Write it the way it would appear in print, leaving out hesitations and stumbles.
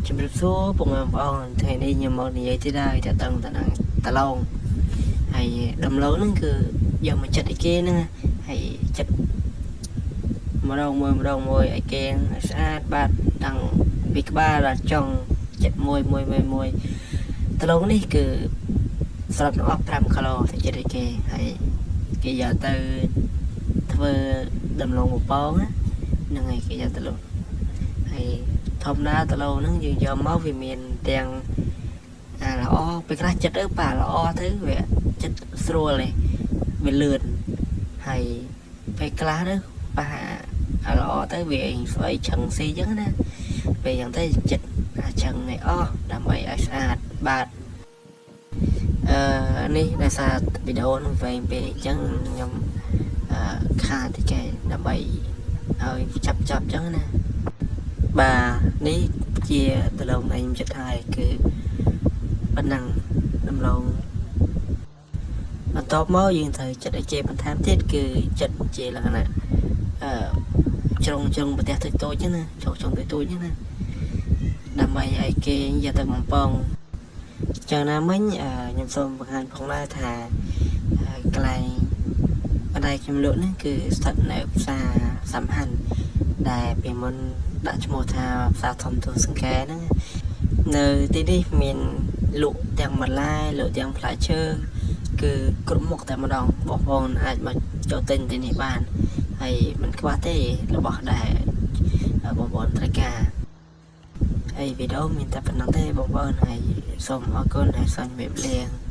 ជំរាបសួរពុកម៉ែបងប្អូនថ្ងៃនេះខ្ញុំមកនិយាយទៀតហើយតើតឹងតនឹងតឡងហើយដំឡូងហ្នឹងគឺយកមកចិត្តឲ្យគេហ្នឹងហើយចិត្តម្ដងមួយម្ដងមួយឲ្យគេឲ្យស្អាតបាទតាំងពីក្បាលដល់ចុងចិត្តមួយមួយមួយមួយតឡងនេះគឺសរុបទាំងអស់5គីឡូទៅចិត្តឲ្យគេហើយគេយកទៅធ្វើដំឡូងពពងហ្នឹងហើយគេយកទៅលក់ហើយធម្មតាតឡូហ្នឹងយើងយកមកវាមានទាំងអាល្អពេលខ្លះចិត្តទៅប៉ាល្អទៅវាចិត្តស្រួលឯងវាលឿនហើយពេលខ្លះទៅប៉ាអាល្អទៅវាស្អីឆឹងស៊ីអញ្ចឹងណាពេលអញ្ចឹងទៅចិត្តអាឆឹងឲ្យអស់ដើម្បីឲ្យស្អាតបាទអឺនេះដោយសារវីដេអូនឹងវែងពេកអញ្ចឹងខ្ញុំអឺខាតតិចឯងដើម្បីឲ្យចាប់ចាប់អញ្ចឹងណាបាទនេះជាដលងដែលខ្ញុំចិត្តហើយគឺប៉ុណ្ណឹងដំឡូងបន្ទាប់មកយើងត្រូវចិត្តឲ្យគេបន្ថែមទៀតគឺចិត្តជាលក្ខណៈអឺជ្រុងជ្រុងប្រទេសតូចតូចហ្នឹងណាជ្រុងជ្រុងតូចតូចហ្នឹងណាដើម្បីឲ្យគេយកទៅបំពងចឹងណាមិញខ្ញុំសូមបង្ហាញផងដែរថាកន្លែងបណ្ដៃខ្ញុំលក់នេះគឺស្ថិតនៅផ្សារសំហាន់ដែលពីមុនដាក់ឈ្មោះថាផ្សារធំទូសង្កែហ្នឹងនៅទីនេះមានលក់ទាំងបន្លែលក់ទាំងផ្លែឈើគឺគ្រប់មុខតែម្ដងបងប្អូនអាចមកចូលទិញទីនេះបានហើយមិនខ្វះទេរបស់ដែលបងប្អូនត្រូវការហើយវីដេអូមានតែប៉ុណ្ណឹងទេបងប្អូនហើយសូមអរគុណហើយសូមជម្រាបលា។